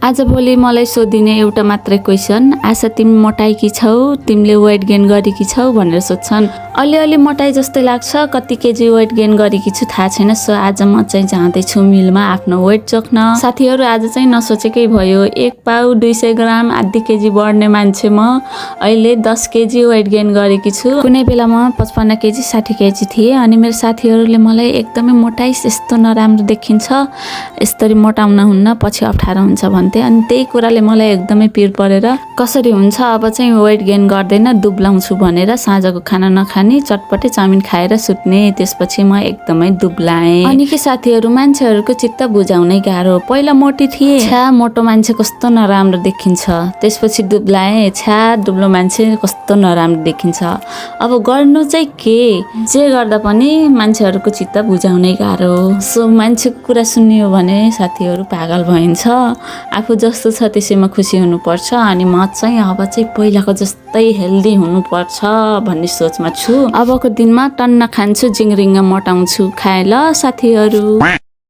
आजभोलि मलाई सोधिने एउटा मात्रै क्वेसन, आशा तिमी मोटाएकी छौ, तिमीले वेट गेन गरेकी छौ भनेर सोध्छन्। अलिअलि मोटाइ जस्तै लाग्छ, कति केजी वेट गेन गरेकी छु थाहा छैन। सो आज म चाहिँ जाँदैछु मिलमा आफ्नो वेट जोख्न। साथीहरू आज चाहिँ नसोचेकै भयो, 1 पाउ 200 ग्राम आधी केजी बढ्ने मान्छे म अहिले 10 केजी वेट गेन गरेकी छु। कुनै बेला म 55 केजी 60 केजी थिएँ अनि मेरो साथीहरूले मलाई एकदमै मोटाइस, यस्तो नराम्रो देखिन्छ, यसरी मोटाउन हुन्न, पछि अप्ठ्यारो हुन्छ भन्थे। अनि त्यही कुराले मलाई एकदमै पिर परेर कसरी हुन्छ अब चाहिँ वेट गेन गर्दैन, दुब्लाउँछु भनेर साँझको खाना नखाने, चटपटे चाउमिन खाएर सुत्ने। त्यसपछि म एकदमै दुब्लाएँ। अनि के साथीहरू, मान्छेहरूको चित्त बुझाउनै गाह्रो। पहिला मोटी थिए, छ्या मोटो मान्छे कस्तो नराम्रो देखिन्छ। त्यसपछि दुब्लाएँ, छ्या दुब्लो मान्छे कस्तो नराम्रो देखिन्छ। अब गर्नु चाहिँ के, जे गर्दा पनि मान्छेहरूको चित्त बुझाउनै गाह्रो। सो मान्छेको कुरा सुन्यो भने साथीहरू पागल भइन्छ। आफू जस्तो छ त्यसैमा खुसी हुनुपर्छ। अनि म चाहिँ अब चाहिँ पहिलाको जस्तै हेल्दी हुनुपर्छ भन्ने सोचमा छु। अबको दिनमा टन्न खान्छु, जिङरिङ्ग मोटाउँछु। खाए ल साथीहरू।